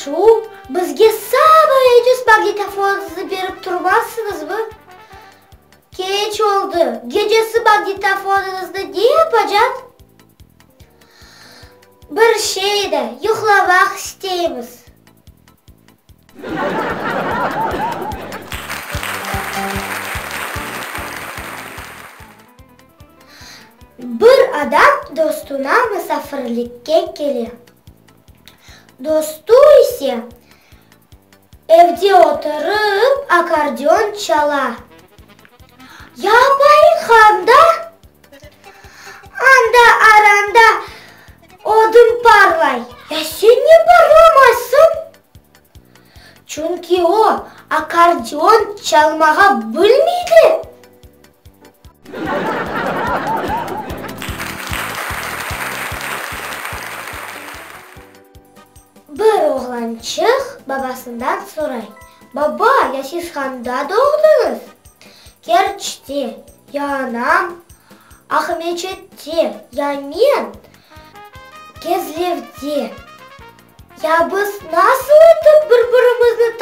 Qomşu, bizge saba etüs magnitofonıñıznı berip turmazsıñızmı? Keç oldı, gecesi magnitofonıñıznı ne yapacaq? Bir şey de, yuqlamaq isteymiz. Bir adam dostuna musafirlikke kele. Dostu ise evde oturıp akkordeon çala. Ya apayıñ anda? Anda aranda odun parlay. Ya sen ne parlamaysıñ? Çünki o, akkordeon çalmağa bilmey de. Bir oğlançıq babasından soray, Baba, ya siz qanda doğdıñız? Kerçte, ya anam, Aqmeçette, ya men, Kezlevde. Ya biz nasıl etip bir-birimizni.